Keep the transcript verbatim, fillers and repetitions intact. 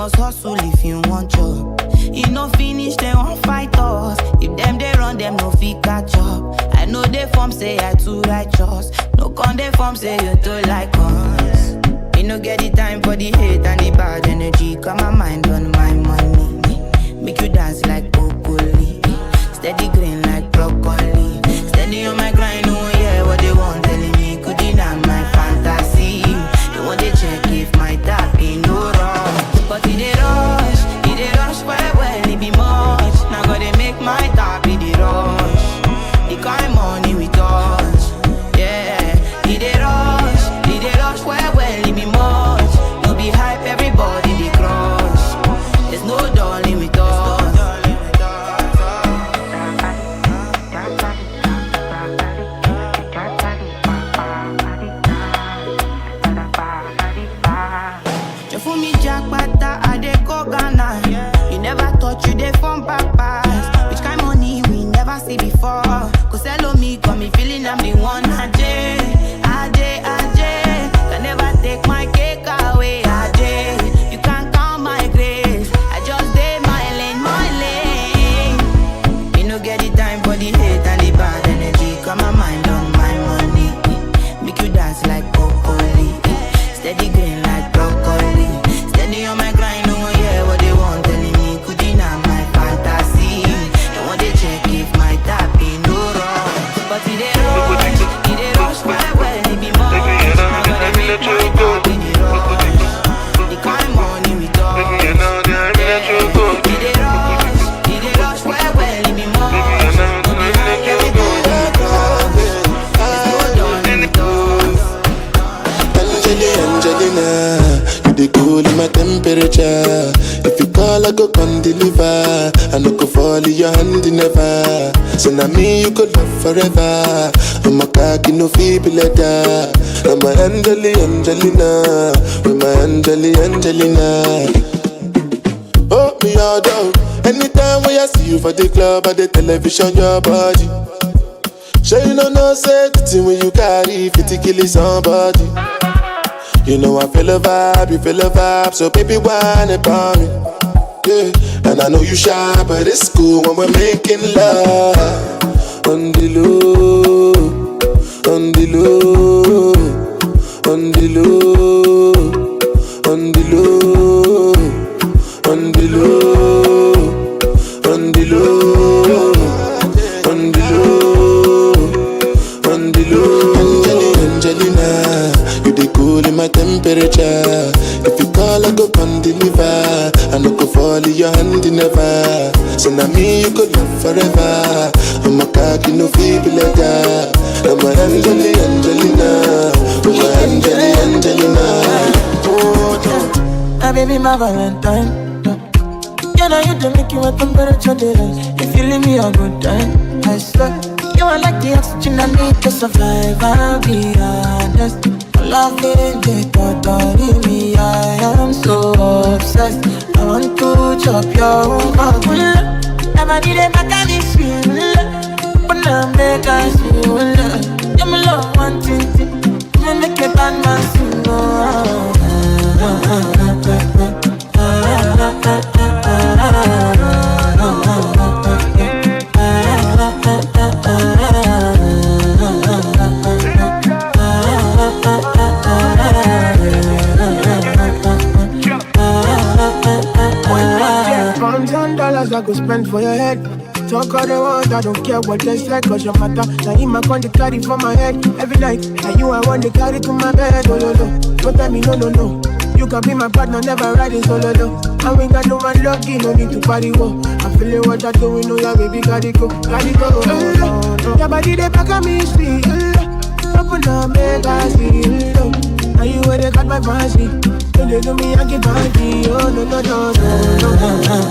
Us hustle if you want chop. E no finish, dem wan fight us. If dem dey run, dem no fit catch up. I no dey form say I too righteous. No come dey form say you too like us. Me no get the time for the hate and the bad energy. Got my mind on my money. Make you dance like broccoli. Steady green like broccoli. Steady on my grind, no one hear what dem want telling me. Could deny my fantasy. Dem want dey check if my tap in no wrong. But e dey rush, e dey rush well well, e be much. Now God dey make my tap, e dey rush. The kind money we touch, yeah. E dey rush, e dey rush well well, e be much. No be hype, everybody dey crush. There's no darling with us. Just for me, Jackpata, I dey go Ghana. You never thought you dey form papas. Which kind money we never see before? Cause hello me, got me feeling I'm the one. Ajay, Ajay, Ajay. Can never take my cake away. Ajay, you can't count my grace. I just dey my lane, my lane. Me no get the time for the hate and the bad energy. Got my mind on my money. Make you dance like broccoli. Steady green like broccoli. Steady on my grind, no one hear what dem want telling me. Could deny my fantasy. Dem want dey check if my tap in no wrong. But e dey rush, e dey rush well well, e be much. Now God dey make my tap, e dey rush. The kind money we touch. E dey rush, e dey rush well well, e be much. No be hype, everybody dey crush. There's no darling with us. Angeli, Angelina, you dey cool in my temperature. If you call, I go come deliver. I no go fall in your hand never. So na me you go love forever. I'm a cocky no feel letter. I'm a Angeli, Angelina. With my Angeli, Angelina. Oh, me all down. Anytime when I see you for the club, I the television, your body. Sure you know, no say the thing when you carry, fit to kill somebody. You know I feel a vibe, you feel a vibe, so baby, wine about me. Yeah, and I know you shy, but it's cool when we're making love. On the low, on the low, on the low, on the low. On the low, on the low, on the low, on the low. Angeli, Angelina, you dey cool in my temperature. If you call, I go come deliver. I no go fall in your hand never. So na me you go love forever. I'm a cocky no feel letter. I'm a Angeli, Angelina. I'm a Angeli, Angelina. Oh, my baby, my Valentine. Yeah, now you dey make you a temperature dey rise. If you leave me a good time, I swear. You are like the oxygen I need to survive, I'll be honest. Love it, dey torture me, I am so obsessed. I want to chop your heart. Never need a mechanism. But now make I see you. Yeah, my love, one thing, thing. You make a bad man sing, oh. Pounds and dollars I go spend for your head. Talk all they want, I don't care what they say, 'cause your matter. Now in my con dey carry for my head every night. Now you I want to carry to my bed, oh no no. Don't tell me no no no. You can be my partner, never riding solo though. And we got no one lucky, no need to party wo. I feel it, what I do, we know ya baby, gotta go, gotta go. Your body dey pack on me sweet. Open up, make I see. Now you where they got my fancy. Don't they do me, I get fancy. Oh no no no no.